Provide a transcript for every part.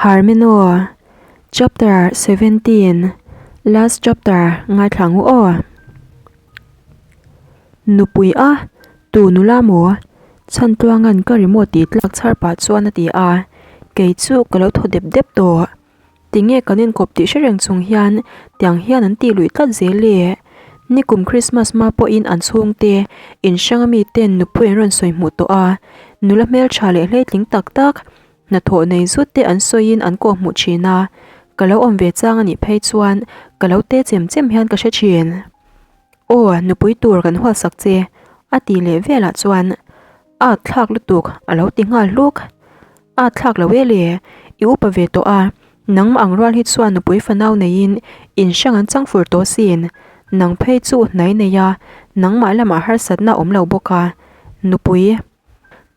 Harmino Chapter 17 Last Chapter Ngaithla ngu aw. Nupui a, tu nula maw? Chhantluanga'n ka remote tih tlak chhar pah chuan a ti a, kei chu ka lo thaw dep dep tawh. Tinge kan inkawp tih hre reng chung hian tiang hian an tih luih tlat zel e. Nikum Christmas hma pawhin an chhungte in hranga miten nupui an rawn sawi hmuh tawh a, nula hmeltha leh hleitling tak tak hnathawh nei zut te an sawiin an kawh hmuh thin a, ka lo awm ve chang a nih phei chuan ka lo te chem chem hian ka hre thin. Aw, nupui tur kan huatsak che a ti leh velah chuan a thlak lutuk a lo ti nghal hluk. A thlak lo e le, i upa ve tawh a, nangmah ang rual hi chuan nupui fanau neiin in hrang an chang fur tawh sin, nang phei chu hnai nei a, nangmah lamah harsatna a awm lo bawk a, nupui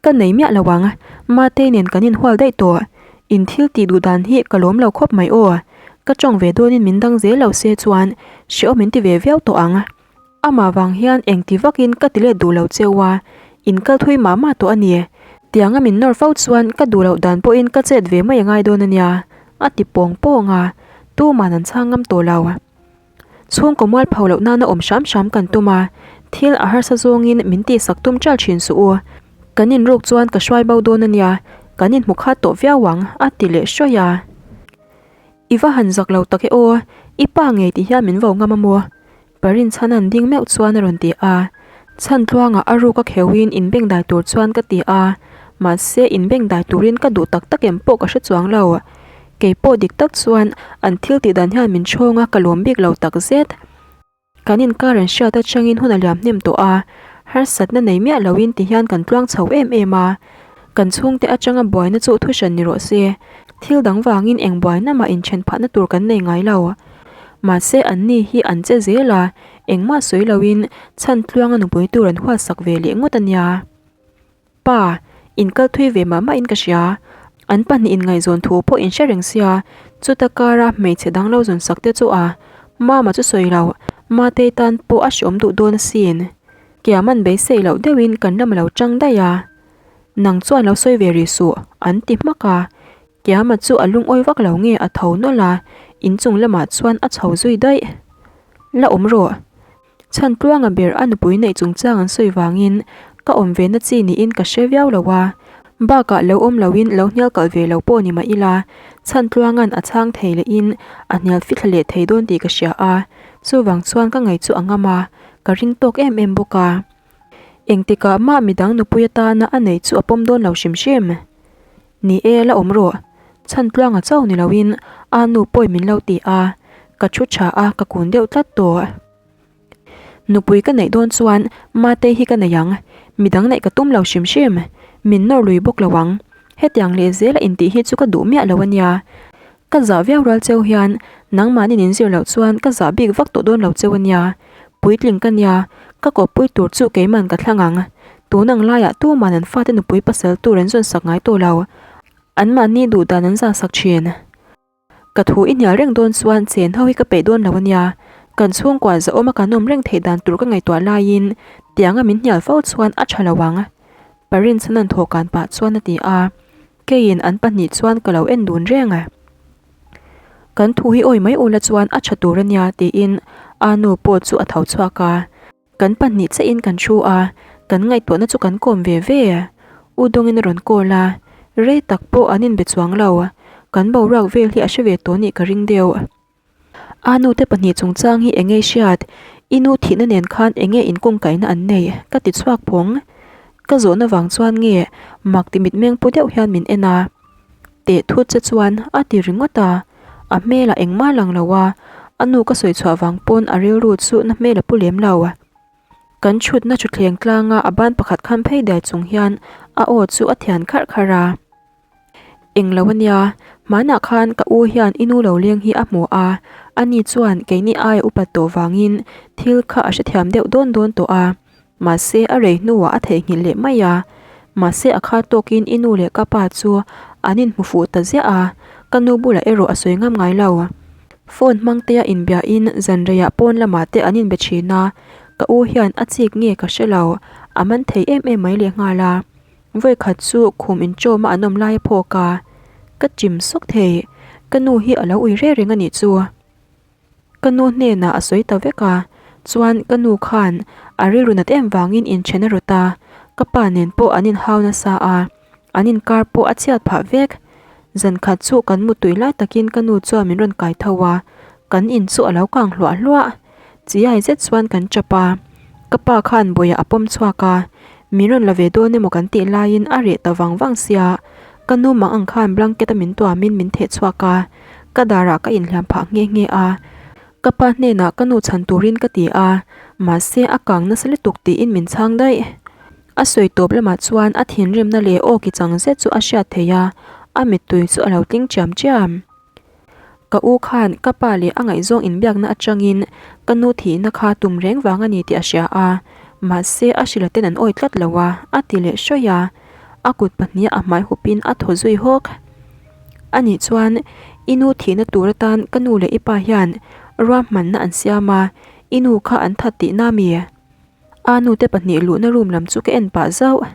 ka nei miah lo ang, Matei nen kan inhual daih tawh, in thil tih duh dan hi ka lawm lo khawp mai aw, ka tawng ve dawnin min dang zel lo se chuan hrehawm min ti ve viau tawh ang. Amah vang hian engti vakin ka ti let duh lo cheu a, in kal thui mah mah tawh a ni. Tianga min nawr fo chuan ka duh loh dan pawhin ka chet ve mai a ngai dawn a nia, a ti pawng pawng a, tuman an chhang ngam tawh lo. Chhungkaw mual pho loh nana awm hram hram kan tum a, thil a harsa zawngin min tihsak tum ṭal ṭhin suh u. Kan inruk chuan ka hruai bo dawn a nia, kan inhmu khat tawh viau ang, a ti leh hrawih a. I va han zak lo tak e aw, i pa ngei tih hian min vo ngam a maw? Parin chhan an ding meuh chuan a rawn ti a, chhan tluangah a ruk a kheuhin inbengdai tur chuan ka ti a, mahse inbengdai turin ka duh tak tak em pawh ka hre chuang lo. Kei pawh dik tak chuan an thil tih dan hian min chhawng a ka lawm bik lo tak zet. Kan inkar an hriat atangin hun a liam hnem tawh a, harsatna nei miah loin ti hian kan tluang chho em em a, kan chhungte atanga buaina chu thu hran ni rawh se, thil dang vangin eng buaina mah inthen phahna tur kan nei ngai lo. Mahse anni hi an che zel a, engmah sawi loin chhan tluanga nupui tur an huatsak ve leh ngawt a nia. Pa, in kal thui ve mah mahin ka hria. An pahnih inngaihzawn thu pawh in hre reng sia, chuta kara hmeichhe dang lo zawn sak te chu a Mama chu sawi lo, Matei tan pawh a hreawm duh dawn asin. Kiaman beisei loh deuhin kan lam a lo chang daih a. Nang chuan lo sawi ve rih suh, an ti hmak a. Kiama chu a lungawi vak lo nge a tho nawlh a, inchung lamah chuan a chho zui daih. La awm rawh. Chhan tluanga ber a nupui neih chungchang an sawi vangin ka awm ve na chi niin ka hre viau lo a, bakah lo awm loin lo hnial kalh ve lo pawh ni mah ila, chhan tluanga'n a chhang thei lehin a hnial fithla leh thei dawn tih ka hria a, chuvang chuan ka ngaih chu a ngam a, ka ring tawk em em bawk a. Engtikah mah midang nupui atana a neih chu a pawm dawn lo hrim hrim. Ni e, la awm rawh. Chhan tluanga chauh ni loin a nu pawi min lo ti a, ka thu tha a, ka kun deuh tlat tawh. Nupui ka neih dawn chuan Matei hi ka nei ang, midang neih ka tum lo hrim hrim, min nawr lui bawk lo ang. Hetiang leh zela intih hi chu ka duh miah lo a nia. Ka zah viau rual cheu hian nangmahni nin zir loh chuan ka zah bik vak tawh dawn lo cheu a nia. Puitling ka nia, ka kawppui tur chu keiman ka thlang ang. Tun ang laiah tuman an fate nupui pasal tur an zawn sak ngai tawh lo. Anmahni duh dan an zah sak thin. Ka thu i hnial reng dawn chuan chen ho hi ka peih dawn lo a nia. Kan chhungkua zahawma kan awm reng theih dan tur ka ngaihtuah laiin tianga min hnial fo chuan a tha lo ang. Parin chhan an thawhkan pah chuan a ti a. Keiin an pahnih chuan ka lo en dun reng a. Kan thu hi awi mai ula chuan a tha tur a nia tiin a nu pawh chu a tho chhuak a. Kan pahnih chiahin kan thu a, kan ngaihtuahna chu kan kawm ve ve. U Dawngin a rawn call a, rei tak pawh an inbe chuang lo. Kan boruak vel hi a hre ve tawh nih ka ring deuh. A nu te pahnih chungchang hi enge i hriat? I nu thihna nen khan enge inkawngkaihna an nei? Ka ti chhuak phawng. Ka zawhna vang chuan nge mak ti mitmeng pu deuh hian min en a. Teh thut che chuan a ti ringawt a. A hmelah engmah lang lo a, a nu ka sawi chhuah vang pawn a rilru chu na hmel a pu lem lo. Kan thutna thutthleng tlanga a ban pakhat khan phei dai chung hian a aw chu a thian kharh kharh a. Englo a nia, hmanah khan ka u hian i nu lo leng hi a hmu a, ani chuan keini aia upat tawh vangin thil kha a hrethiam deuh dawn dawn tawh a, mahse a rei hnuah a theihnghilh leh mai a, mahse a khar tawkin i nu leh ka pa chu an inhmu fuh ta ziah a, ka nu bulah erawh a sawi ngam ngai lo. Phone hmang tea inbiahin zan reiah pawn lamah te an inbe thin a, ka u hian a chik nge ka hre lo, a man thei em em mai lehnghal a. Vawikhat chu khum inchawma an awm lai a phawk a. Ka chim sawk thei. Ka nu hi a lo ui reng reng a nih chu. Ka nu hnenah a sawi ta vek a, chuan ka nu khan a rilru nat em vangin inthen a rawt a, ka pa nen pawh an inhau nasa a, an inkar pawh a chhiat phah vek. Zan khat chu kan muttui lai takin ka nu chuan min rawn kai tho a, kan in chu a lo kang hluah hluah. Chiai zet chuan kan tap a, ka pa khan bawihah a pawm chhuak a, min rawn la ve dawn emaw kan tih laiin a reh ta vang vang sia, ka nu mang ang khan blanket a min tuamin min theh chhuak a, ka darah ka inhliam phah nghe nghe a, ka pa hnenah ka nu chhan turin ka ti a, mahse a kang nasa lutuk tiin min chhang daih. A sawi tawp lamah chuan a thinrimna leh aw ki chang zet chu a hriat theih a, a mittui chu a lo tling chiam chiam. Ka u khan ka pa leh a ngaihzawng inbiakna atangin ka nu thihna kha tum reng vang a ni tih a hria a, mahse a hrilha ten an awi tlat lo a, a ti leh hrawih a. A kut pahniha a hmai hupin a thaw zui hawk. A nih chuan i nu thihna tur atan ka nu leh i pa hian ruahmanna an siam a, i nu kha an that tihna mi? A nute pahnih luhna room lam chu ka en pah zauh.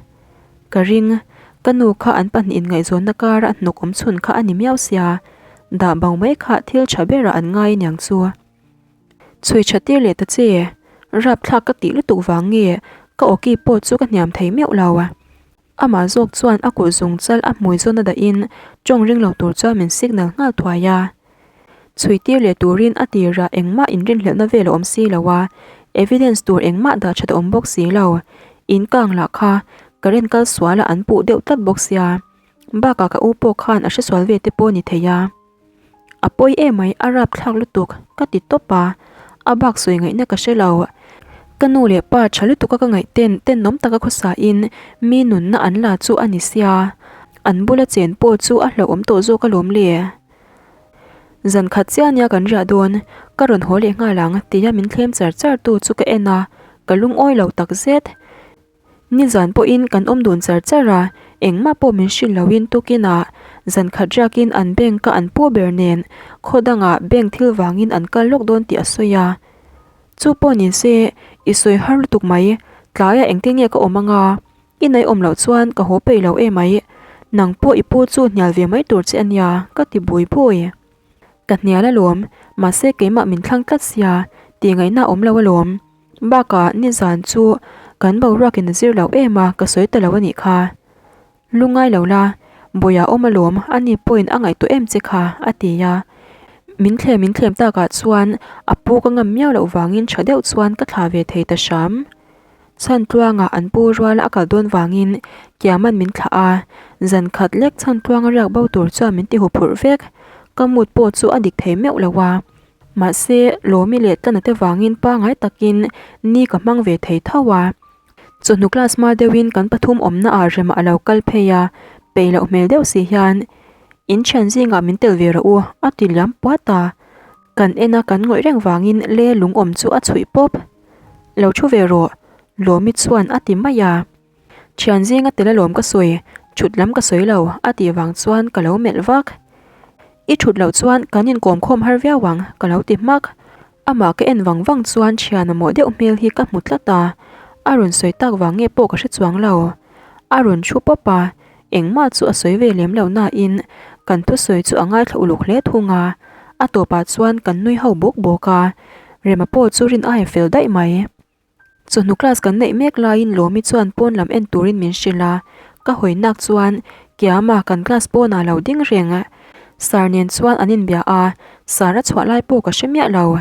Ka ring, ka nu kha an pahnih inngaihzawnna kara hnawk awm chhun kha a ni miau sia, dah bo mai kha thil tha berah an ngai aniang chu. Chhui tha tir leh ta che, rapthlak ka tih lutuk vang nge ka awki pawh chu ka hniam thei meuh lo. Amah zawk chuan a kut zung chal a hmui zawn a dahin tawng ring lo tur chuan min signal nghal thuai a. Chhui tir leh turin a tirah engmah inrinhlelhna vel a awm si lo a, evidence tur engmah dah that a awm bawk si lo. In kang lah kha current kal sualah an puh deuh tlat bawk sia, bakah ka u pawh khan a hresual ve te pawh a ni thei a. A pawi emai a rapthlak lutuk ka ti tawp a, a bak sawi ngaihna ka hre lo. Ka nu leh pa tha lutuka ka ngaih ten tenawm taka khawsain mi nunna an la chu a ni sia, an bula chen pawh chu a hlauhawm tawh zawk alawm le. Zan khat chiah nia kan riah dawn, ka rawn haw leh nghal ang tia min thlem char char tu chu ka en a, ka lungawi lo tak zet. Nizan pawhin kan awm dun char char a, engmah pawh min hrilh loin tukinah zan khat riakin an bank a an pu ber nen khaw dangah bank thil vangin an kal lawk dawn tih a sawi a. Chu pawh ni se i sawi har lutuk mai, tlaiah engtin nge ka awm anga? I naih awm loh chuan ka haw peih lo emai, nang pawh i pu chu hnial ve mai tur che a nia ka ti bui bui. Ka hnial alawm, mahse keimah min thlang tlat sia, tih ngaihna a awm lo alawm. Bakah nizan chu kan boruakin a zir loh em a ka sawi ta lo a nih kha. Lungngai lo la, Bawiha awm alawm, ani pawhin a ngaihtuah em che kha a ti a. Min thlem min thlem takah chuan a pu ka ngam miau loh vangin tha deuh chuan ka thlah ve thei ta hram. Chhantluanga an pu ruala a kal dawn vangin Kiaman min thlah a, zan khat lek Chhantluanga riak bo tur chuan min ti huphurh vek. Ka mood pawh chu a dik thei meuh lo a. Mahse, Lawmi leh Tlana te vangin pangai takin ni ka hmang ve thei tho a. Chawhnu class hma deuhin kan pathum awmna ah Rema a lo kal phei a, peih loh hmel deuh si hian, In thian zingah min tel ve rawh u, a ti liam puat a. Kan en a kan ngawih reng vangin le lungawm chu a chhuih pawp. Lo thu ve rawh, Lawmi chuan a ti mai a. Thian zinga tel alawm ka sawi, thut lam ka sawi lo, a tih vang chuan ka lo melh vak. I thut loh chuan kan inkawm khawm har viau ang, ka lo ti hmak. Amah ka en vang vang chuan thian mamawh deuh hmel hi ka hmu tlat a, a rawn sawi tak vang nge pawh ka hre chuang lo. A rawn thu pawp a, engmah chu a sawi ve lem lo nain kan thusawi chu a ngaithla uluk hle thung a, a tawpah chuan kan nui ho bawk bawk a, Rema pawh chu rin aia fel daih mai. Chawhnu class kan neih mek laiin Lawmi chuan pawn lam en turin min hrilh a, ka hawi nak chuan Kiama kan class pawnah lo ding reng. Sir nen chuan an inbia a, Sir a chhuah lai pawh ka hre miah lo.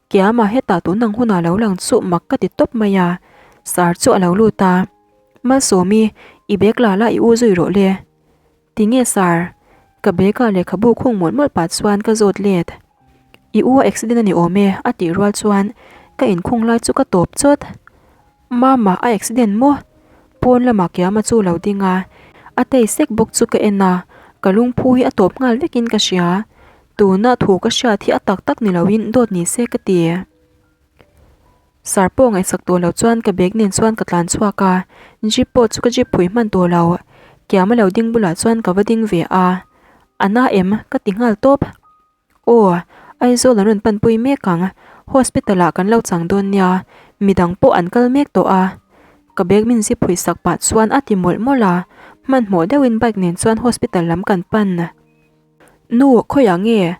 Kiama hetah tun ang hunah lo lang chu mak ka ti tawp mai a, Sir chu a lo lut a, Malsawmi, i bag la la i u zui rawh le. Tinge sir? Ka bag ah lehkhabu khung mawlh mawlh pah chuan ka zawt let. I u a accident a ni awm e a tih rual chuan ka inkhung lai chu ka tawp chawt. Mama a accident maw? Pawn lamah Kiama chu lo ding a, a tei sek bawk chu ka en a, ka lungphu hi a tawp nghal vekin ka hria. Tuna thu ka hriat hi a tak tak ni loin dawt ni se ka ti. Sir pawh ngaihsak tawh lo chuan ka bag nen chuan ka tlan chhuak a, jeep pawh chu ka jeep phui hman tawh lo. Kiama lo ding bulah chuan ka va ding ve a, A na em? ka ti nghal tawp. Aw, Aizawl an rawn panpui mek ang, hospital ah kan lo chang dawn nia, midang pawh an kal mek tawh a. Ka bag min zip phui sak pah chuan a ti mawlh mawlh a, hmanhmawh deuhin bike nen chuan hospital lam kan pan. Nu, khawiah nge?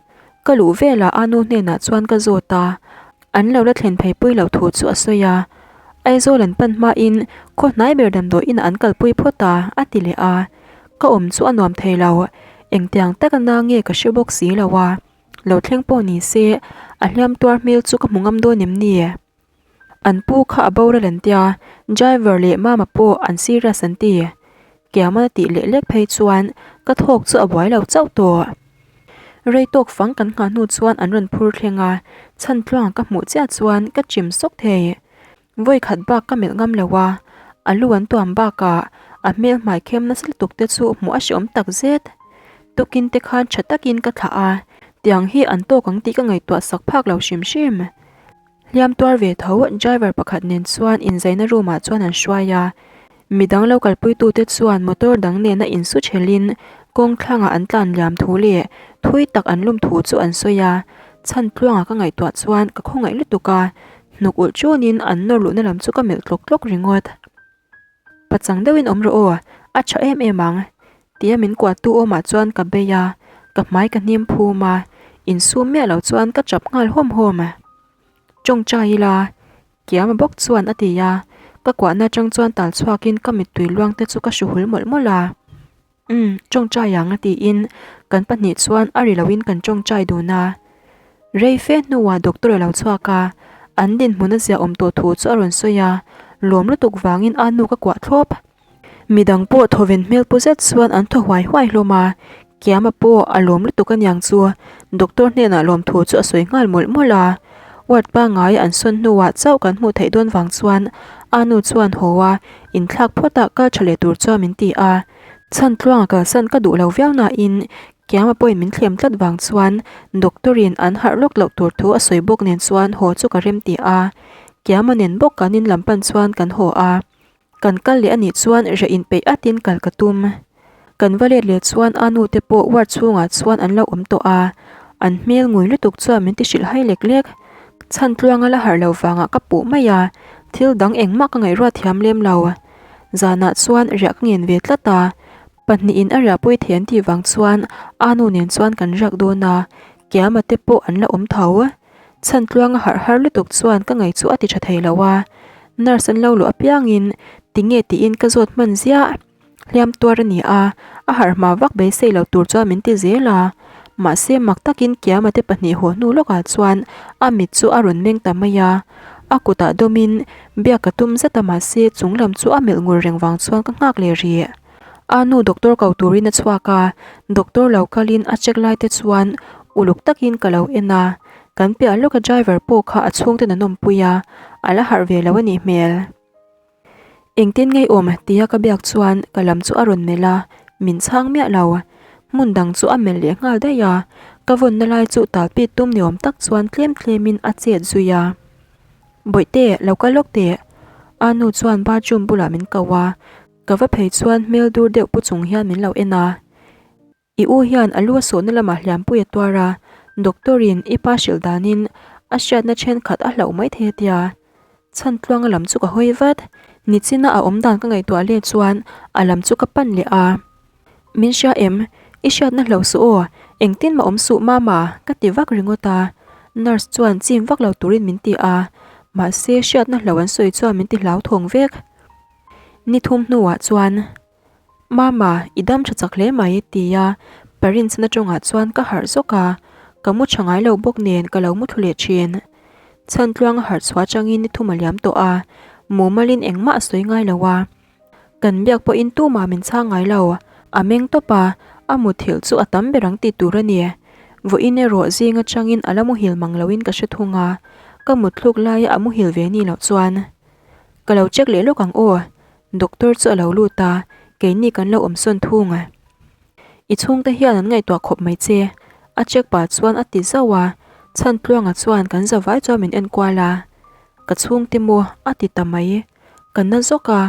Ka luh velah a nu hnenah chuan ka zawt a, an lo la thlen phei pui loh thu chu a sawi a. Aizawl an pan hmain khaw hnai ber damdawi inah an kalpui phawt a, a ti leh a. Ka awm chu a nuam thei lo, engtiang taka na nge ka hre bawk si lo a. Lo thleng pawh ni se, a hliam tuar hmel chu ka hmu ngam dawn em ni? An pu kha a boral an tia, driver leh mama pawh an serious an ti. Kiama tih leh lek phei chuan ka thawk chu a buai lo chauh tawh. Rei tawk fang kan nghah hnu chuan an rawn phur thleng a, chhan tluang ka hmuh chiah chuan ka chim sawk thei. Vawi khat bak ka melh ngam lo a, a lu an tuam bakah a hmel hmai khem nasa lutuk te chu hmuh a hreawm tak zet. Tukin te khan tha takin ka thlah a, tiang hi an tawk ang tih ka ngaihtuah sak phak lo hrim hrim. Hliam tuar ve tho driver pakhat nen chuan inzaina room ah chuan an hruai a, midang lo kalpuitute chuan motor dang nena insu thelin kawng thlangah an tlan liam thu leh thui tak an lum thu chu an sawi a, chhan tluanga ka ngaihtuah chuan ka khawngaih lutuk a, hnuk ulh chunin an nawr luhna lam chu ka melh tlawk tlawk ringawt. Pachang deuhin awm rawh aw, a tha em em ang, tia min kuahtu awmah chuan ka bei a, ka hmai ka hnim phum a, insum miah lo chuan ka chap nghal hawm hawm. Tawngtai ila, Kiama bawk chuan a ti a, ka kuahna atang chuan tal chhuakin ka mittui luang te chu ka hru hul mawlh mawlh a. Umm, tawngtai ang a tiin kan pahnih chuan a ri loin kan tawngtai dun a. Rei fe hnuah doctor a lo chhuak a, an dinhmun a zia awm tawh thu chu a rawn sawi a, lawm lutuk vangin a nu ka kuah thlawp. Midang pawh thawven hmel pu zet chuan an thaw huai huai hlawm a, Kiama pawh a lawm lutuk aniang chu doctor hnenah lawm thu chu a sawi nghal mawlh mawlh a. Ward pangngai an sawn hnuah chauh kan hmuh theih dawn vang chuan a nu chuan haw a, inthlak phawtah kal tha leh tur chuan min ti a. Chhan tluanga kalsan ka duh lo viau nain Kiama pawhin min thlem tlat vang chuan doctor in an harh lawk loh tur thu a sawi bawk nen chuan haw chu ka rem ti a. Kiama nen bawk kan in lam pan chuan kan haw a. Kan kal leh anih chuan reh inpeih atin kal ka tum. Kan va let leh chuan a nu te pawh ward chhungah chuan an lo awm tawh a. An hmel ngui lutuk chuan min ti hrilh hai lek lek. Chhan tluanga la harh lo vangah ka puh mai a, thil dang engmah ka ngaihruat thiam lem lo. Zanah chuan riah ka ngen ve tlat a, pahnihin a riahpui thei an tih vang chuan a nu nen chuan kan riak dawn a, Kiama te pawh an la awm tho. Chhan tluanga harh har lutuk chuan ka ngei chu a ti tha thei lo a, nurse an lo luh apiangin tinge tiin ka zawt hman ziah. Hliam tuar a ni a, a harh hma vak beisei lo tur chuan min ti zel a, mahse mak takin Kiama te pahnih haw hnu lawkah chuan a mit chu a rawn meng ta mai a, a kutah dawmin biak ka tum zet a mahse chung lam chu a melh ngur reng vang chuan ka nghak leh rih. A nu doctor ko turin a chhuak a, doctor lo kalin a check lai te chuan uluk takin ka lo en a, kan piah lawka driver pawh kha a chhungten an awmpui a, a la harh ve lo a nih hmel. Engtin ngei awm tia ka biak chuan ka lam chu a rawn melh a, min chhang miah lo. Hmun dang chu a melh leh nghal daih a, ka vawnna lai chu talpit tum ni awm tak chuan tlem tlemin a chet zui a. Bawihte, lo kal lawk teh. A nu chuan bathroom bulah min ko a, ka va phei chuan hmel dur deuh pu chung hian min lo en a. I u hian a lu a sawhna lamah hliampui a tuar a, doctor in i pa hrilh danin a hriatna thenkhat a hlauh mai thei a tia. Chhan tluanga lam chu ka hawi vat, nichina a awm dan ka ngaihtuah let chuan a lam chu ka pan leh a. Min hria em? I hriatna hlo suh aw, engtin mah awm suh mama ka ti vak ringawt a, nurse chuan chim vak lo turin min ti a, mahse hriatna hlo an sawi chuan min ti hlauthawng vek. Ni thum hnuah chuan. Mama, i dam tha chak hle mai, tia Parinchhana tawngah chuan ka harh zawk a, ka mu tha ngai lo bawk nen ka lo mu thlu leh thin. Chhantluanga harh chhuah atangin ni thum a liam tawh a, mumalin engmah a sawi ngai lo a. Kan biak pawhin tumah min chhang ngai lo, a meng tawp a, a muthilh chu a tam ber ang tih tur a ni. Vawiin erawh zing atangin a la muhil mang loin ka hre thung a, ka mutthluk laia a muhil ve ni loh chuan ka lo check leh lawk ang aw. Doctor chu a lo lut a, keini kan lo awm sawn thung a. I chhungte hian an ngaihtuah khawp mai che, a check pah chuan a ti zauh a, Chhantluanga chuan kan zavai chuan min en kual a. Ka chhungte maw? a ti ta mai. Ka na zawk a,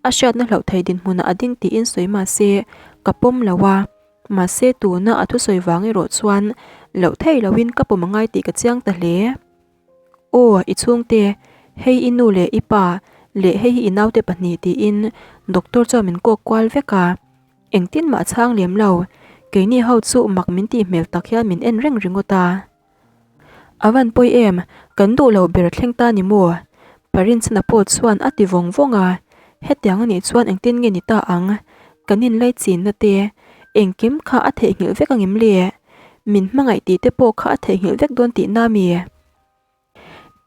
a hriatna hlauh thei dinhmunah a ding tiin sawi mah se, ka pawm lo a. Mahse tuna a thusawi vang erawh chuan loh thei loin ka pawm a ngai tih ka chiang ta hle. Aw, i chhungte, hei i nu leh i pa leh hei hi i naute pahnih tiin doctor chuan min kawk kual vek a, engtin mah a chhang lem lo. Keini ho chu mak min tih hmel tak hian min en reng ringawt a. A van pawi em, kan duh lo ber thleng ta ni maw? Parinchhana pawh chuan a ti vawng vawng a, hetiang a nih chuan engtin nge ni ta ang? Kan inlai chinna te, engkim kha a theihnghilh vek angem le? Min hmangaih tih te pawh kha a theihnghilh vek dawn tihna mi?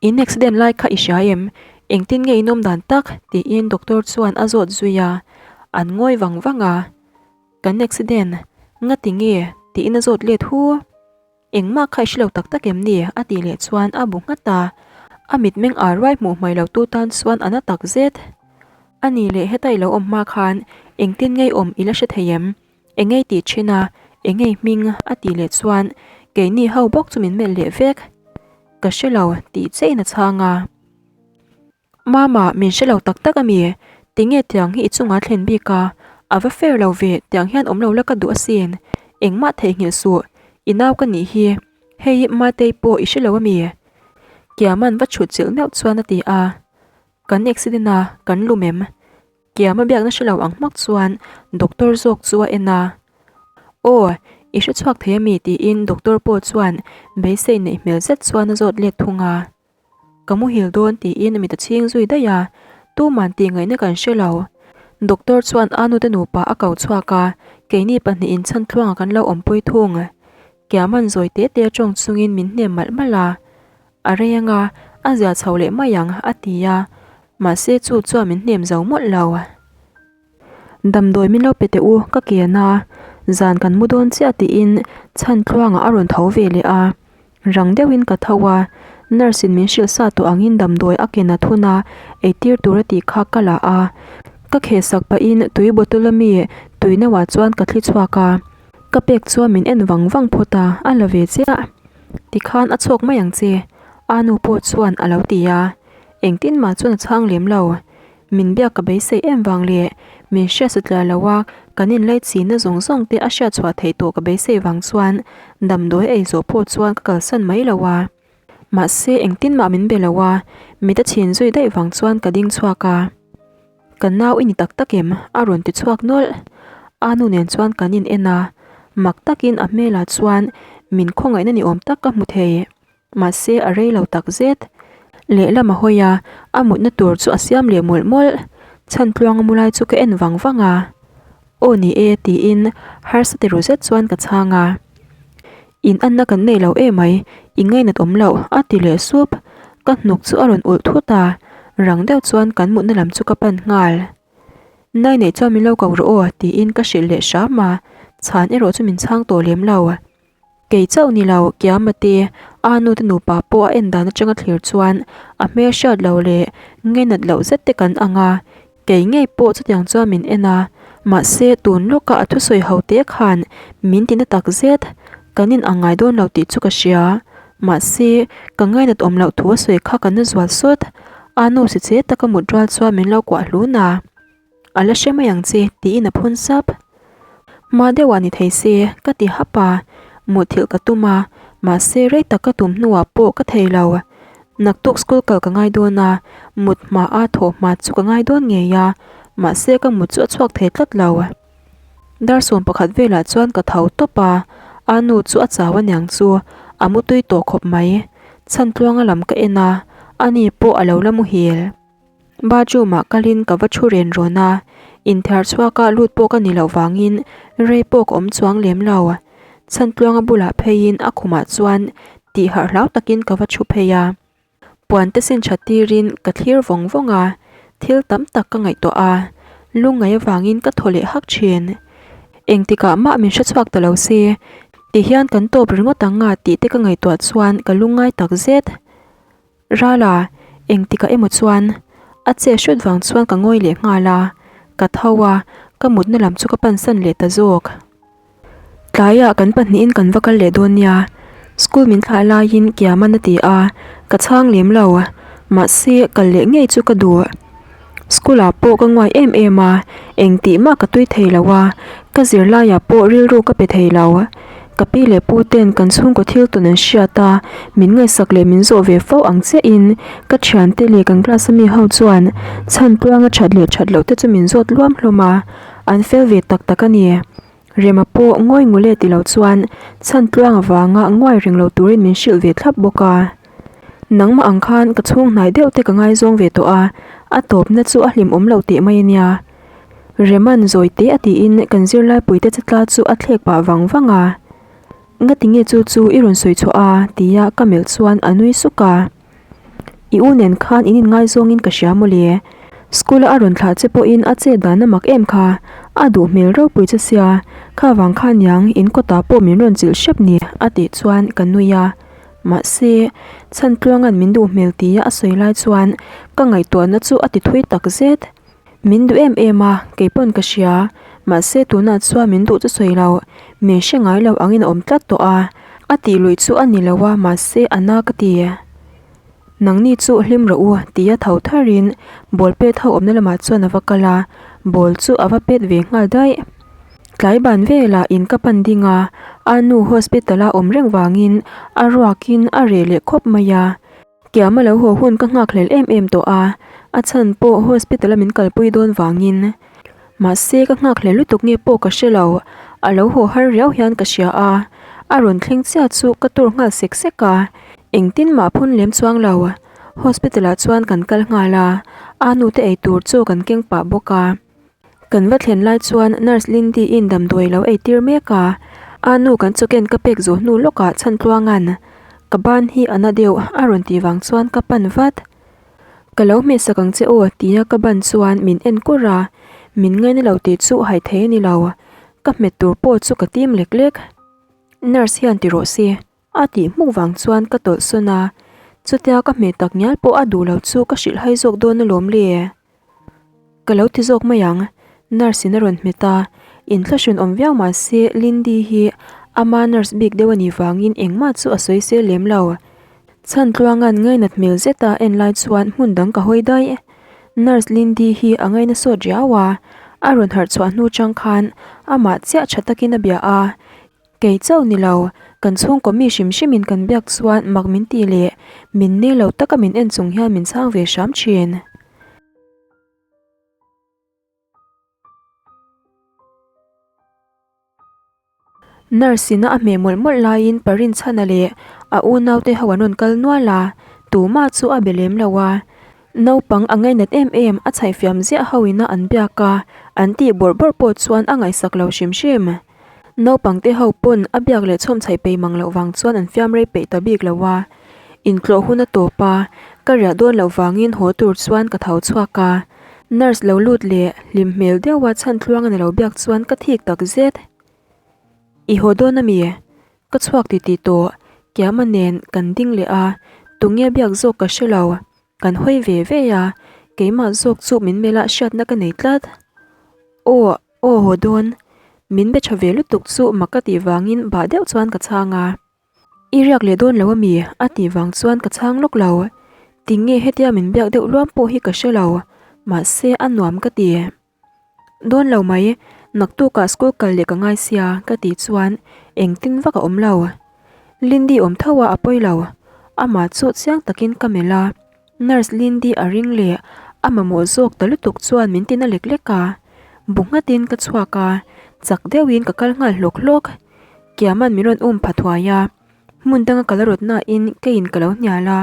In accident lai kha i hria em? Engtin nge in awm dan tak? tiin doctor chuan a zawt zui a, an ngawi vang vang a. Kan accident, ngati nge? tiin a zawt let hu. Engmah kha i hre lo tak tak em ni? a tih leh chuan a bu nghat a, a mitmeng ar ruai hmuh hmai lo tu tan chuan a na tak zet. A ni leh heta i lo awm hma khan engtin ngei awm i la hre thei em? Engei tih thin a, engei hming a tih leh chuan keini ho bawk chu min melh leh vek. Ka hre lo tih chiahin a chhang a. Mama, min hre lo tak tak a mi? Tinge tiang hi i chungah thlen bik a? A va fair lo ve, tiang hian awm lo la ka duh asin. Engmah theihnghilh suh, i nau ka nih hi. Hei Matei pawh i hre lo a mi? Kiaman va chhut chilh meuh chuan a ti a. Kan accident a, kan lum em? Kiama biakna hre lo ang hmak chuan doctor zawk chu a en a. Aw, i hre chhuak thei a mi? tiin doctor pawh chuan beisei neih hmel zet chuan a zawt let thung a. Ka muhil dawn tiin mit a chhing zui daih a, tuman tih ngaihna kan hre lo. Doctor chuan a nute nupa a ko chhuak a, keini pahnihin chhantluangah kan lo awmpui thung. Kiaman zawi te te tawng chungin min hnem malh malh a, A rei anga, a zia chho leh mai ang a ti a, mahse chu chuan min hnem zo mawlh lo. Damdawi min lo pe teh u, ka kian a, zan kan mu dawn chiah tiin chhantluangah a rawn tho ve leh a. Rang deuhin ka tho a, nurse in min hrilh sa tawh angin damdawi a ken a thun a, eitir tur a tih kha ka la a. Ka kheh sak pahin tui bottle a mi tui nauah chuan ka thli chhuak a, ka pek chuan min en vang vang phawt a, a la ve chiah. Tikhan a chhawk mai ang che, a nu pawh chuan a lo ti a, engtin mah chuan a chhang lem lo. Min biak ka beisei em vang leh min hriat satliah lo a, kan inlai chinna zawng zawng te a hriat chhuah theih tawh ka beisei vang chuan damdawi a ei zawh pawh chuan ka kalsan mai lo a. Mahse engtin mah min be lo a, mit a chhin zui daih vang chuan ka ding chhuak a. Ka nau i ni tak tak em? a rawn ti chhuak nawlh. A nu nen chuan kan in en a, mak takin a hmelah chuan min khawngaihna ni awm tak ka hmu thei. Mahse a rei lo tak zet. Lehlam a hawi a, a mutna tur chu a siam leh mawlh mawlh. Chhantluang a mu lai chu ka en vang vang a. Aw ni e tiin harsa ti ru zet chuan ka chhang a. In anna kan nei lo emai, i ngainat awm loh a ti leh sup. Ka hnuk chu a rawn ulh thut a, rang deuh chuan kan mutna lam chu ka pan nghal. Nai neih chuan min lo ko rawh aw tiin ka hrilh leh hram a, chhan erawh chu min chhang tawh lem lo. Kei chauh ni lo, Kiama te, a nu te nupa pawh a en dan atanga thlir chuan a hmel hriat lo leh ngainat loh zet te kan ang a, kei ngei pawh chutiang chuan min en a, mahse tun lawka a thusawi ho te khan min ti na tak zet, kan in ang ngai dawn lo tih chu ka hria, mahse ka ngainat awm loh thu a sawi kha ka na zual sawt, a nu si che taka mut rual chuan min lo kuah hlun a. A la hre mai ang che, tiin a phun sap. Hma deuhah ni thei se, ka ti hap a, muthilh ka tum a, mahse rei tak ka tum hnuah pawh ka thei lo. Naktuk school kal ka ngai dawn a, mut hma a thawh hma chu ka ngai dawn ngei a, mahse ka mut chu a chhuak thei tlat lo. Dar 11 velah chuan ka tho tawp a, a nu chu a chau aniang chu, a mutui tawh khawp mai. Chhantluanga lam ka en a, ani pawh a lo la muhil. Bathroom-ah kalin ka va thu ren rawn a, inthiar chhuaka lut pawh ka ni loh vangin rei pawh ka awm chuang lem lo. Chhantluanga bulah pheiin a khumah chuan tih harh hlau takin ka va thu phei a. Puan te sin tha tirin ka thlir vawng vawng a, thil tam tak ka ngaihtuah a, lungngaih avangin ka thaw leh hak thin. Engtikah mah min hre chhuak ta lo se, tihian kan tawp ringawt ang nga tih te ka ngaihtuah chuan ka lungngai tak zet. Rala, engtikah emaw chuan a che hrut vang chuan ka ngawi leh nghal a, ka tho a, ka mutna lam chu ka pansan leh ta zawk. Tlaiah kan pahnihin kan va kal leh dawn nia, school min thlah laiin Kiaman a ti a, ka chhang lem lo, mahse kal leh ngei chu ka duh. School ah pawh ka nguai em em a, engtih mah ka tui thei lo a, ka zirlaiah pawh rilru ka pe thei lo. Ka pi leh pu ten kan chhungkaw thil tawn an hriat a, min ngaihsak leh min zawh ve fo ang chiahin ka thiante leh kan class a mi ho chuan chhan tluanga that leh that loh te chu min zawt luam hlawm a, an fel ve tak tak a ni. Rema pawh ngawi ngule ti lo chuan Chhantluang avanga nguai reng lo turin min hrilh ve thlap bawk a. Nangmah ang khan ka chhung hnai deuh te ka ngaizawng ve tawh a, a tawpna chu a hlimawm lo teh mai a nia. Rema'n zawi teh a tiin kan zirlaipuite chetla chu a thlek pah vang vang a. Ngati nge chu chu i rawn sawi chhuah a? tia ka melh chuan a nui suk a. I u nen khan in inngaizawngin ka hria mawle. School-a a rawn thlah che pawhin a chet dan a mak em kha. A duh hmel ropui che sia, kha vang khan niang in kawtah pawh min rawn chilh hrep ni a tih chuan ka nui a. Mahse, Chhantluanga'n min duh hmel tia a sawi lai chuan ka ngaihtuahna chu a ti thui tak zet. Min duh em em a, kei pawn ka hria. Mahse tunah chuan min duh chu sawi lo, min hre ngai lo angin a awm tlat tawh a. A tih luih chu a ni lo a, mahse a na ka ti. Nangni chu hlim rawh u, tia tho tharin ball pet ho awmna lamah chuan a va kal a, ball chu a va pet ve nghal daih. Tlai ban velah in ka pan ding a, a nu hospital a awm reng vangin a ruakin a reh leh khawp mai a. Kiama lo haw hun ka nghak hlel em em tawh a, a chhan pawh hospital a min kalpui dawn vangin. Mahse ka nghak hlel lutuk nge pawh ka hre lo, a lo haw har riau hian ka hria a, a rawn thleng chiah chu ka tur nghal sek sek a, engtin mah phun lem chuang lo. Hospital ah chuan kan kal nghal a, a nu te eitur chaw kan keng pah bawk a. Kan va thlen lai chuan nurse Lindy-in damdawi lo ei tir mek a, a nu kan chawken ka pek zawh hnu lawkah Chhantluanga'n ka ban hi a na deuh a rawn tih vang chuan ka pan vat. Ka lo hmehsak ang che aw tia ka ban chuan min en kur a, min ngaina lo tih chu hai thei a ni lo, ka hmet tur pawh chu ka tim lek lek. Nurse hian ti rawh se. A tih hmuk vang chuan ka tawlh sawn a, chutia ka hmeh tak ngial pawh a duh lo chu ka hrilh hai zawk dawn alawm le. Ka lo ti zawk mai ang, nurse in a rawn hmet a, inthlahrun awm viau mah se Lindy hi ama nurse bik deuh a nih vangin engmah chu a sawi sel lem lo. Chhantluanga'n ngainat hmel zeta en lai chuan hmun dang ka hawi daih. Nurse Lindy hi a ngaina sawt riau a, a rawn harh chhuah hnu chang khan amah chiah tha takin a bia a, Kei chauh ni lo, kan chhungkaw mi hrim hrimin kan biak chuan mak min tih leh min nel lo taka min en chung hian min chhang ve hram thin. Nurse ina a hmeh mawlh mawlh laiin Parinchhana leh a unaute ho an rawn kal nual a, tumah chu a be lem lo a. Naupang a ngainat em em a chhaihfiam ziah ho ina an biak a, an tih bawrh bawrh pawh chuan a ngaihsak lo hrim hrim. Naupangte ho pawn a biak leh chhawm chhaih peih mang loh vang chuan an fiam rei peih ta bik lo a. Intlawh hun a tawp a, ka riah dawn loh vangin haw tur chuan ka tho chhuak a. Nurse lo lut leh hlim hmel deuha chhan thluang a ni lo biak chuan ka thik tak zet. I haw dawn a mi? Ka chhuak ti tih tawh. Kiama nen kan ding leh a, tunge biak zawk ka hre lo. Kan hawi ve ve a, keimah zawk chu min melh a hriatna ka nei tlat. Aw. Aw haw dawn, min be tha ve lutuk chu mak ka tih vangin bah deuh chuan ka chhang a. I riak leh dawn lo a mi? a tih vang chuan ka chhang lawk lo. Tinge hetia min biak deuh luam pawh hi ka hre lo, mahse a nuam ka ti. Dawn lo mai, naktukah school kal leh ka ngai sia ka tih chuan engtin vak a awm lo. Lindy awm tho a a pawi lo, amah chu chiang takin ka melh a. Nurse Lindy a ring leh a mamawh zawk ta lutuk chuan min tina lek lek a, bu nghatin ka chhuak a, chak deuhin ka kal nghal hlawk hlawk. Kiama'n min rawn um pha thuai a, hmun danga ka la rawt nain keiin ka lo hnial a,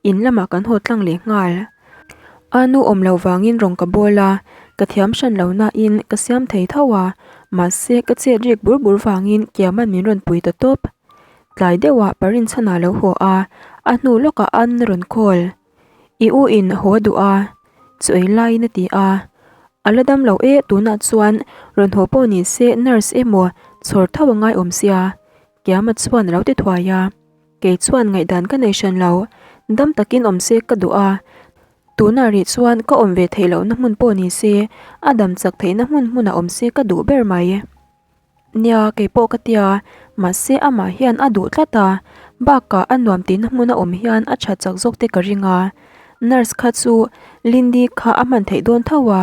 in lamah kan haw tlang leh nghal. A nu awm loh vangin rawng ka bawl a, ka thiam hran lo nain ka siam thei tho a, mahse ka chet rik bur bur vangin Kiama'n min rawn pui ta tawp. Tlai deuhah Parinchhana lo haw a, a hnu lawkah an rawn call. I u in haw duh a, chu ei laiin a ti a. A la dam lo e, tunah chuan rawn haw pawh ni se nurse emaw chhawr tho a ngai awm sia, Kiama chuan a lo ti thuai a. Kei chuan ngaihdan ka nei hran lo, dam takin awm se ka duh a. Tunah rih chuan ka awm ve theih lohna hmun pawh ni se, a dam chak theihna hmun hmunah awm se ka duh ber mai. Nia, kei pawh ka tia, mahse amah hian a duh tlat a, bakah a nuam tihna hmun a awm hian a tha chak zawk te ka ring a. Nurse kha chu Lindy kha a hman theih dawn tho a,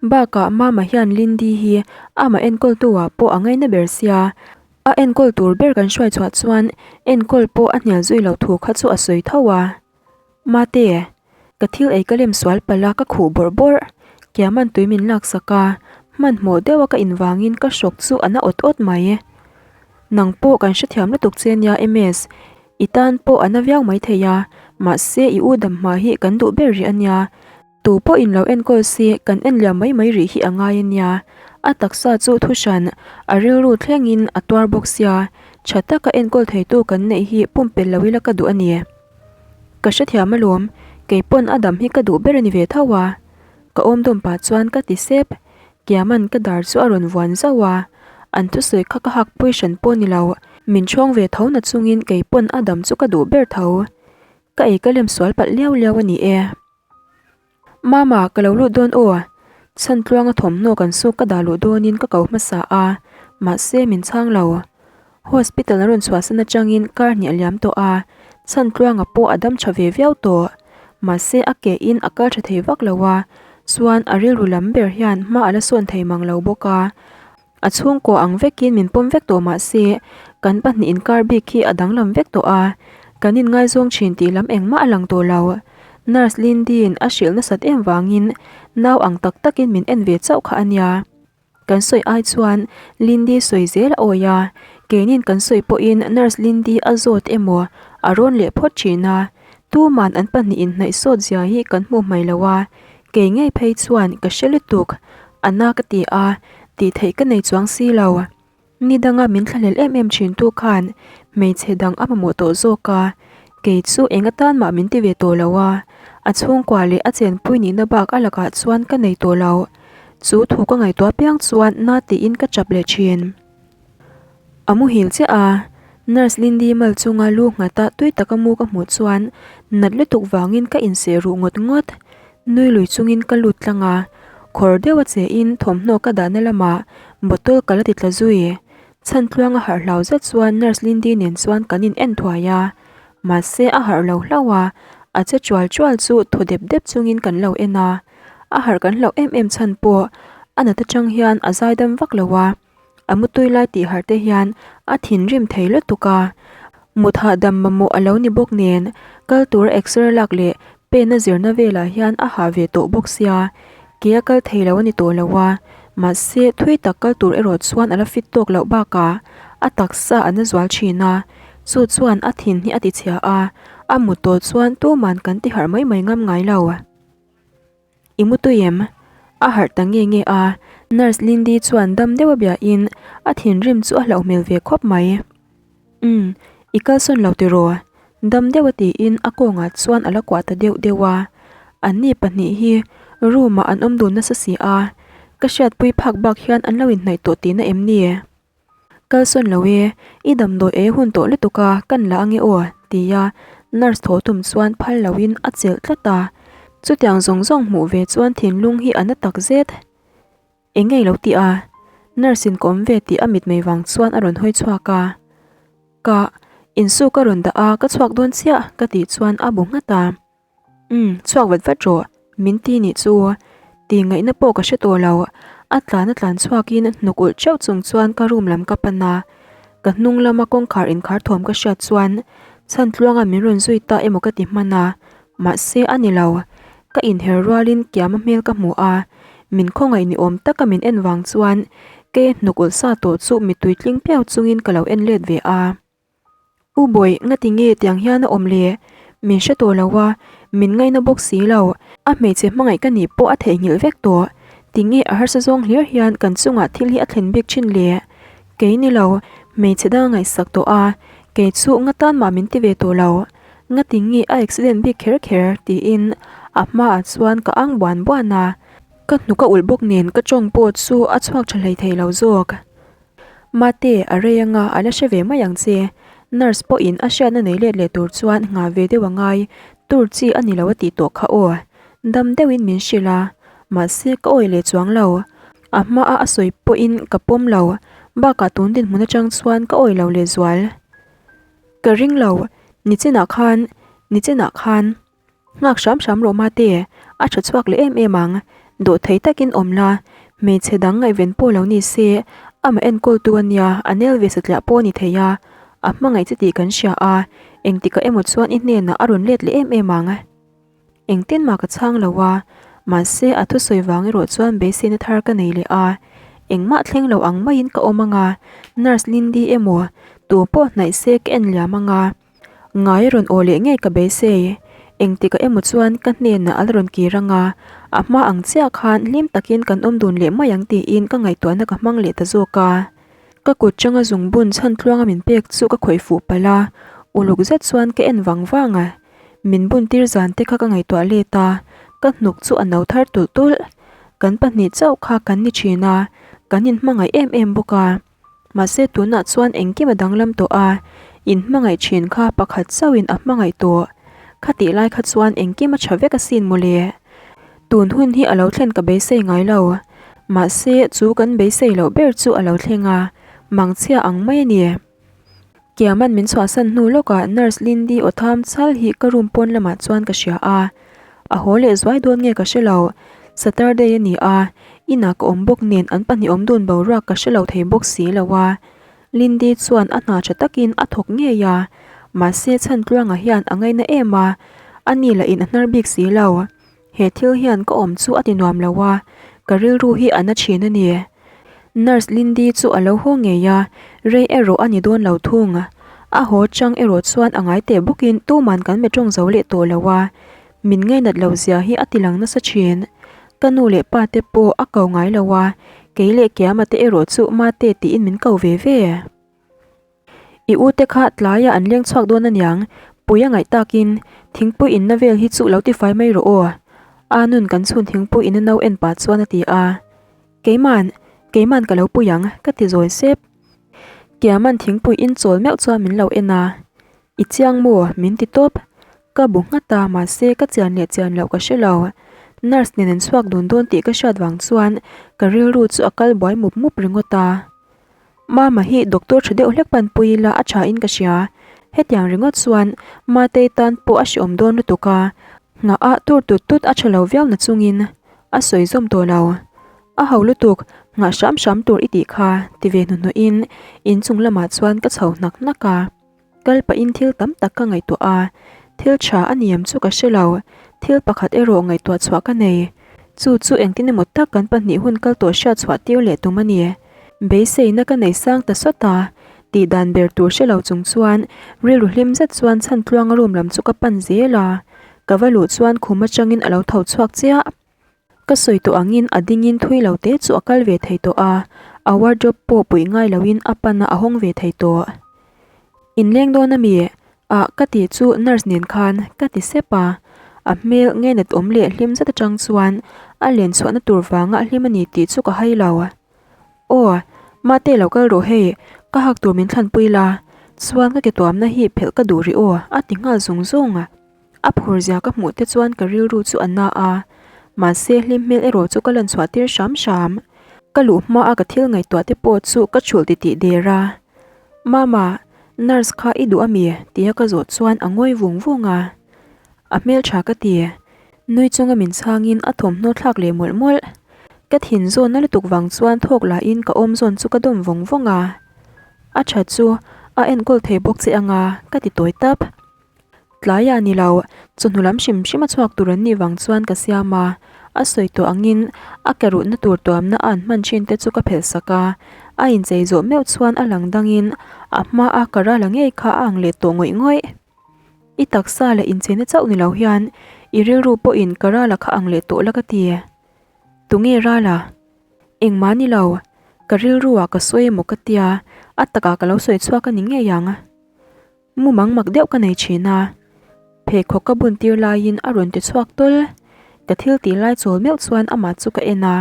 bakah Mama hian Lindy hi amah enkawl tu ah pawh a ngaina ber sia, a enkawl tur ber kan hruai chhuah chuan enkawl pawh a hnial zui loh thu kha chu a sawi tho a. Mate, ka thil ei ka lem sual palh a ka khuh bawrh bawrh. Kiaman tui min laksak a. Hmanhmawh deuha ka invangin ka hrawk chu a na awt awt mai. Nang pawh kan hrethiam lutuk che nia MS, i tan pawh a na viau maithei a, mahse i u dam hma hi kan duh ber rih a nia. Tu pawh in lo enkawl si kan en liam mai mai rih hi a ngai a nia. A taksa chu thu hran, a rilru thlengin a tuar bawk sia, tha taka enkawl theitu kan neih hi pumpelh lo ila ka duh a ni. Ka hrethiam alawm, kei pawn a dam hi ka duh ber a ni ve tho a. Ka awm dawm pah chuan ka ti sep. Kiaman ka dar chu a rawn vuan zauh a, an thusawi kha ka hak pui hran pawh ni lo, min chhawng ve tho na chungin kei pawn a dam chu ka duh ber tho. Ka ei ka lem sual palh liau liau a ni e. Mama, ka lo lut dawn aw. Chhantluanga thawmhnaw kan suk ka dah luh dawnin ka ko hmasa a, mahse min chhang lo. Hospital a rawn chhuahsan atangin kar hnih a liam tawh a, Chhantluanga pawh a dam tha ve viau tawh. Mahse a ke in a kal tha thei vak lo a, chuan a rilru lam ber hian hma a la sawn thei mang lo bawk a. A chhungkaw ang vekin min pawm vek tawh mahse kan pahnih inkar bik hi a danglam vek tawh a, kan inngaizawng thin tih lam engmah a lang tawh lo. Nurse Lindy-in a hrilh nasat em vangin nau ang tak takin min en ve chauh kha a nia. Kan sawi ai chuan Lindy sawi zel a awi a, keinin kan sawi pawhin Nurse Lindy a zawt emaw a rawn leh phawt thin a, tuman an pahnih inhnaih sawt zia hi kan hmuh hmai lo a, kei ngei phei chuan ka hre lutuk, a na ka ti a, tih theih ka nei chuang si lo. Ni danga min thlahlel em em thin tu khan hmeichhe dang a mamawh tawh zawk a, kei chu eng atan mah min ti ve tawh lo a, a chhungkua leh a chenpui nihna bak a lakah chuan ka nei tawh lo. Chu thu ka ngaihtuah piang chuan na tiin ka chap leh thin. A muhil chiah a, Nurse Lindy mal chunga lu nghata tui taka mu ka hmuh chuan nat lutuk vangin ka inseh ruh ngawt ngawt. Nui lui chungin ka lut tlang a, khawr deuha che in thawmhnaw ka dahna lamah bottle ka la ti tla zui. Chhan tluang a harh hlau zet chuan Nurse Lindy nen chuan kan in en thuai a, mahse a harh lo hlauh a, a che chual chual chu thaw dep dep chungin kan lo en a. A harh kan hlauh em em chhan pawh a nat atang hian a zaidam vak lo a. A mutui lai tih harh te hian a thinrim thei lutuk a, mut hahdam mamawh a lo ni bawk nen kal tura exer lak leh pen a zirna velah hian a hah ve tawh bawk sia, ke a kal thei lo a ni tawh lo a, mahse thui tak kal tur erawh chuan a la fit tawk loh bakah a taksa a na zual thin a, chu chuan a thin hi a ti chhia a, a mut tawh chuan tuman kan ti harh mai mai ngam ngai lo. I mu tui em? A harh ta nge nge a, Nurse Lindy chuan dam deuh a biahin a thinrim chu a hlauh hmel ve khawp mai. Umm, i kalsawn lo tiraw? Dam deuh a tiin a kawngah chuan a la kuah ta deuh deuh a. Anni pahnih hi room ah an awm dun nasa si a, ka hriatpui phak bak hian an lo inhnaih tawh tihna em ni? Kalsawn lo e, i damdawi ei hun tawh lutuk a, kan la ange aw, tia nurse thaw tum chuan phal loin a chelh tlat a. Chutiang zawng zawng hmuh ve chuan thinlung hi a na tak zet. Eng ngei lo tih a, nurse in ka awm ve tih a mitmei vang chuan a rawn hawi chhuak a. Ka insuk a rawn dah a, ka chhuak dawn chiah ka tih chuan a bu nghat a. Umm, chhuak vat vat rawh, min ti nih chu. Tih ngaihna pawh ka hre tawh lo, a tlan a tlan chhuakin hnuk ulh theuh chung chuan ka room lam ka pan a. Ka hnung lama kawngkhar inkhar thawm ka hriat chuan Chhantluanga min rawn zui ta emaw ka ti hman a, mahse a ni lo. Ka inher rualin Kiama hmel ka hmu a, min khawngaih ni awm taka min en vang chuan kei hnuk ulh sa tawh chu mittui tling piau chungin ka lo en let ve a. U Bawih, ngati nge tiang hian a awm le? Min hre tawh lo a, min ngaina bawk si lo. A hmeichhe hmangaih ka nih pawh a theihnghilh vek tawh. Tinge a harsa zawng hlir hian kan chungah thil hi a thlen bik thin le? Kei ni lo, hmeichhe dang a ngaihsak tawh a, kei chu ngatan mah min ti ve tawh lo. Ngati nge a accident bik kher kher? tiin a hmaah chuan ka ang buan buan a. Ka hnuk a ulh bawk nen ka tawng pawh chu a chhuak tha hleithei lo zawk. Mate, a rei anga a la hre ve mai ang che. Nurse pawhin a hriatna nei let leh tur chuan nghah ve deuh a ngai, tur chi a ni lo a tih tawh kha aw. Dam deuhin min hrilh a, mahse ka awih leh chuang lo. A hmaa a sawi pawhin ka pawm lo, bakah tun dinhmun atang chuan ka awih lo lehzual. Ka ring lo, nichinah khan, nichinah khan. Nghak hram hram rawh mate, a tha chhuak leh em em ang. Dawhthei takin awm la, hmeichhe dang ngaihven pawh lo ni se, amah enkawltu a nia, a nel ve satliah pawh a ni thei a, a hmangaih che tih kan hria a, engtikah emaw chuan i hnenah a rawn let leh em em ang. Engtin mah ka chhang lo a, mahse a thusawi vang erawh chuan beiseina thar ka nei leh a. Engmah thleng lo ang maiin ka awm anga, Nurse Lindy emaw tu pawh hnaih se ka en liam anga. Ngai a rawn aw leh ngei ka beisei. Engtikah emaw chuan ka hnenah a la rawn kir anga, a hma ang chiah khan hlim takin kan awm dun leh mai ang tiin ka ngaihtuahna ka hmang leh ta zawk a. Ka kut changa zungbun chhan tluanga min pek chu ka khawih fuh palh a, uluk zet chuan ka en vang vang a. Min bun tir zan te kha ka ngaihtuah let a, ka hnuk chu a no thar tulh tulh. Kan pahnih chauh kha kan ni thin a, kan inhmangaih em em bawk a. Mahse tunah chuan engkim a danglam tawh a, inhmangaih thin kha pakhat chauhin a hmangaih tawh. Khatih lai kha chuan engkim a tha vek asin mawle. Tun hun hi a lo thlen ka beisei ngai lo. Mahse chu kan beisei loh ber chu a lo thleng a, mangchhia ang mai a ni. Kiaman min chhuahsan hnu lawkah Nurse Lindy aw tham chal hi ka room pawn lamah chuan ka hria a. A haw leh zuai dawn nge ka hre lo. Saturday a ni a, inah ka awm bawk nen an pahnih awm dun boruak ka hre lo thei bawk si lo a. Lindy chuan a hna tha takin a thawk ngei a, mahse Chhantluanga hian a ngaina em a, a ni lah in a hnar bik si lo. He thil hian ka awm chu a ti nuam lo a, ka rilru hi a na thin a ni. Nurse Lindy chu a lo haw ngei a, rei erawh a ni dawn lo thung. A haw chang erawh chuan a ngai teh bawkin tuman kan be tawng zo leh tawh lo a, min ngainat lo zia hi a ti lang nasa thin. Ka nu leh pa te pawh a ko ngai lo a, kei leh Kiama te erawh chu Mate tiin min ko ve ve. I u te kha tlaiah an leng chhuak dawn aniang, pui a ngaih takin thingpui inna vel hi chu lo tifai mai rawh aw. A nun kan chhun thingpui inna no en pah chuan a ti a. Keiman, keiman ka lo pui ang, ka ti zawi sep. Kiaman thingpui in chawl meuh chuan min lo en a. I chiang maw? min ti tawp. Ka bu nghat a, mahse ka chian leh chian loh ka hre lo. Nurse nen an chhuak dun dawn tih ka hriat vang chuan ka rilru chu a kal buai mup mup ringawt a. Mama hi doctor tha deuh hlek panpui ila a tha in ka hria. Hetiang ringawt chuan Matei tan pawh a hreawm dawn lutuk a, nghah ah tur tut tut a tha lo viau na chungin a sawi zawm tawh lo. A ho lutuk, nghah hram hram tur i tih kha ti ve hnuhnawh in inchung lamah chuan ka chho hnak hnak a. Kal pahin thil tam tak ka ngaihtuah a, thil tha a ni em chu ka hre lo. Thil pakhat erawh ngaihtuah chhuah ka nei. Chu chu engtin emaw tak kan pahnih hun kal tawh hriat chhuah tir leh tum a ni. Beiseina ka nei sang ta sawt a, tih dan ber tur hre lo chung chuan rilru hlim zet chuan Chhantluanga room lam chu ka pan zel a. Ka va luh chuan khum atangin a lo tho chhuak chiah. Ka sawi tawh angin a dingin thui lo te chu a kal ve thei tawh a, a wardrobe pawh puih ngai loin a pan a a hawng ve thei tawh. Inleng dawn ami? Ah ka tih chu nurse nen khan ka ti sep a, a hmel ngeinat awm leh hlim zet atang chuan a len chhuahna tur vanga a hlim a ni tih chu ka hai lo. Aw, mate lo kal rawh hei, ka hak tur min thlanpui la, chuan ka ke tuamna hi phelh ka duh rih aw a ti nghal zung zung. A phur zia ka hmuh te chuan ka rilru chu a na a, mahse hlim hmel erawh chu ka lan chhuah tir hram hram. Ka luh hma a ka thil ngaihtuah te pawh chu ka chhulh titih der a. Mama, nurse kha i duh ami? tia ka zawh chuan a ngawi vung vung a. A hmeltha ka ti. Nui chunga min chhangin a thawmhnaw thlak leh mawlh mawlh. Ka thin zawnna lutuk vang chuan thawk lahin ka awm zawn chu ka dawm vawng vawng a. A tha chu a enkawl thei bawk che anga ka ti tawi tap. Tlaiah ni lo, chawhnu lam hrim hrim a chhuak tur an nih vang chuan ka siam a, a sawi tawh angin a ke ruhna tur tuamna a an hman thin te chu ka phelh sak a, a inchei zawh meuh chuan a lang dangin a hma a ka ral a ngei kha a ang leh tawh ngawih ngawih. I taksa leh incheina chauh ni lo hian i rilru pawhin ka ral a kha ang leh tawh la ka ti. Tunge ral a? Engmah ni lo, ka rilru ah ka sawi emaw ka tia, a takah ka lo sawi chhuak a ni ngei ang. Mumang mak deuh ka nei thin a, pheikhawk ka bun tir laiin a rawn ti chhuak tawl. Ka thil tih lai chawl meuh chuan amah chu ka en a.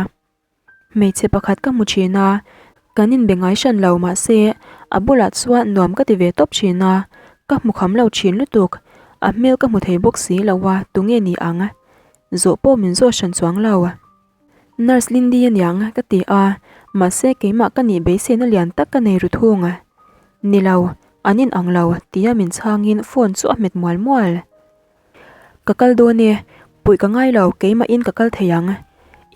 Hmeichhe pakhat ka hmu thin a, kan inbe ngai hran lo mahse a bulah chuan nuam ka ti ve tawp thin a, ka hmu kham lo thin lutuk. A hmel ka hmu thei bawk si lo a, tunge ni ang? Zawh pawh min zawh hran chuang lo. Nurse Lindy aniang ka ti a, mahse keimah ka nih beiseina lian tak ka nei ru thung. Ni lo, an in ang lo tia min chhangin phone chu a hmet mual mual. Ka kal dawn e, puih ka ngai lo keimahin ka kal thei ang.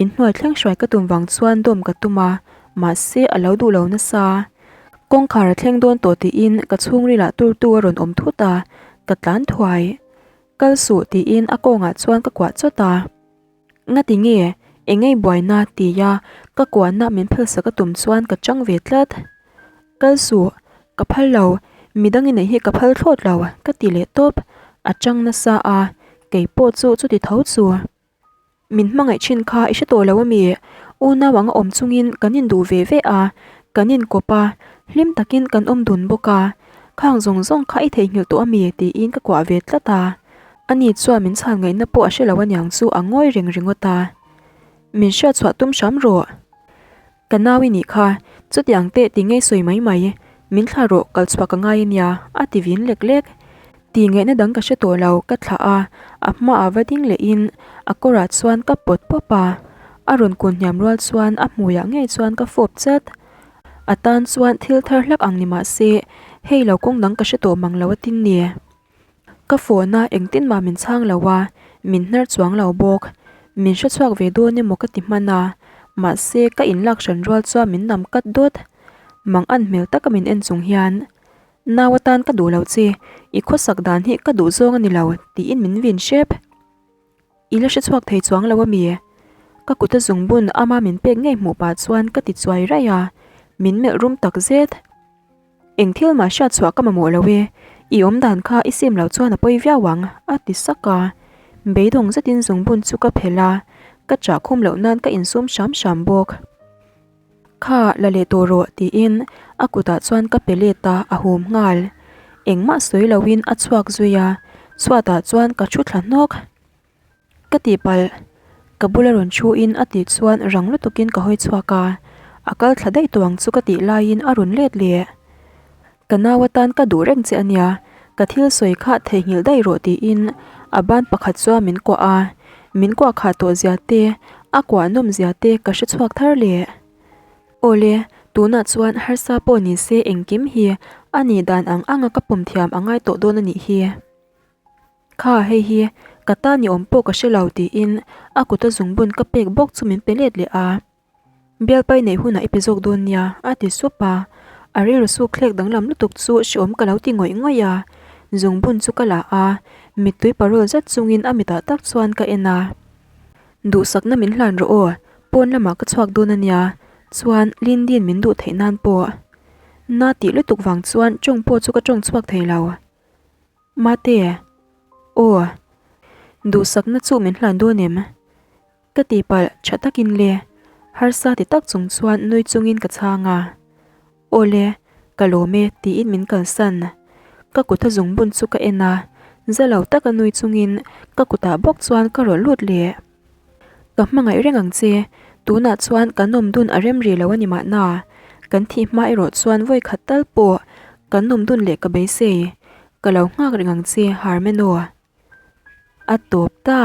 Inhnuai thleng hruai ka tum vang chuan dawm ka tum a, mahse a lo duh lo nasa. Kawngkhar a thleng dawn tawh tiin ka chhungrilah turtu a rawn awm thut a, ka tlan thuai. Kal suh tiin a kawngah chuan ka kuah chawt a. Ngati nge? Engei buaina tia ka kuahna min phelsak a tum chuan ka chang ve tlat. Kal suh, ka phal lo, midang i neih hi ka phal thlawt lo, ka ti leh tawp. A chang nasa a, kei pawh chu chuti tho chu. Min hmangaih thin kha i hre tawh lo a mi? Unau anga awm chungin kan induh ve ve a, kan inkawp a, hlim takin kan awm dun bawk a. Khang zawng zawng kha i theihnghilh tawh a mi? tiin ka kuah ve tlat a. Ani chuan min chhan ngaihna pawh a hre lo aniang chu a ngawi reng ringawt a. Min hriatchhuah tum hram rawh. Ka nau i nih kha, chutiang teh ti ngei sawi mai mai, min thlah rawh kal chhuah ka ngai ania, a ti vin lek lek. Ti ngaihna dang ka hre tawh lo, ka thlah a, a hmaah va ding lehin a kawrah chuan ka pawt pawp a. A rawn kun hniam rual chuan a hmuiah ngei chuan ka fawp chat. A tan chuan thil thar hlak ang ni mah se, hei lo kawng dang ka hre tawh mang lo a tin ni. Ka phone a engtin mah min chhang lo a, min hnar chuang lo bawk. Min hre chhuak ve dawn emaw ka ti hman a, mahse ka inlak hran rual chuan min nam kat dawt. Mang an hmel taka min en chung hian, Nau atan ka duh lo che, i khawsak dan hi ka duh zawng a ni lo, tiin min vin hrep. I la hre chhuak thei chuang lo a mi? Ka kut a zungbun ama min pek ngei hmuh pah chuan ka ti chuai raih a, min melh rum tak zet. Eng thil mah hriat chhuah ka mamawh lo e, i awm dan kha i sim loh chuan a pawi viau ang, a ti sak a. Beidawng zetin zungbun chu ka phelh a, ka chah khum loh nan ka insum hram hram bawk. Kha, la leh tawh rawh, tiin a kutah chuan ka pe let a, a hum nghal. Engmah sawi loin a chhuak zui a, chhuatah chuan ka thu thla hnawk. Ka tihpalh, ka bula rawn thu in a tih chuan rang lutukin ka hawi chhuak a, a kal thla daih tawh ang chu ka tih laiin a rawn let leh. Ka nau atan ka duh reng che ania, ka thil sawi kha theihnghilh daih rawh tiin a ban pakhat chuan min kuah a, min kuah khah tawh zia te, a kuah nawm zia te ka hre chhuak thar leh. Awle, tunah chuan harsa pawh ni se engkim hi a nih dan ang anga ka pawm thiam a ngai tawh dawn a nih hi. Kha hei hi ka ta ni awm pawh ka hre lo tiin a kuta zungbun ka pek bawk chu min pe let leh a. Bialpai neih hunah i pe zawk dawn nia a ti sup a. A rilru suk thlek danglam lutuk chu hreawm ka lo ti ngawih ngawih a. Zungbun chu ka la a, mittui parawl zet chungin a mitah tak chuan ka en a. Duhsakna min hlan rawh aw, pawn lamah ka chhuak dawn a nia, chuan Lindy'n min duh theih nan pawh. Na tih lutuk vang chuan tawng pawh chu ka tawng chhuak thei lo. Mate, Aw, duhsakna chu min hlan dawn em? Ka tihpalh tha takin le, harsa ti tak chung chuan nui chungin ka chhang a. Aw le, ka lawm e tiin min kalsan. Ka kut a zungbun chu ka en a, za lo taka nui chungin ka kutah bawk chuan ka rawlh lut leh. Ka hmangaih reng ang che, tunah chuan kan awm dun a rem rih lo a ni mahna, kan thih hma erawh chuan vawi khat tal pawh kan awm dun leh ka beisei, ka lo nghak reng ang che Harmeno. A tawp ta.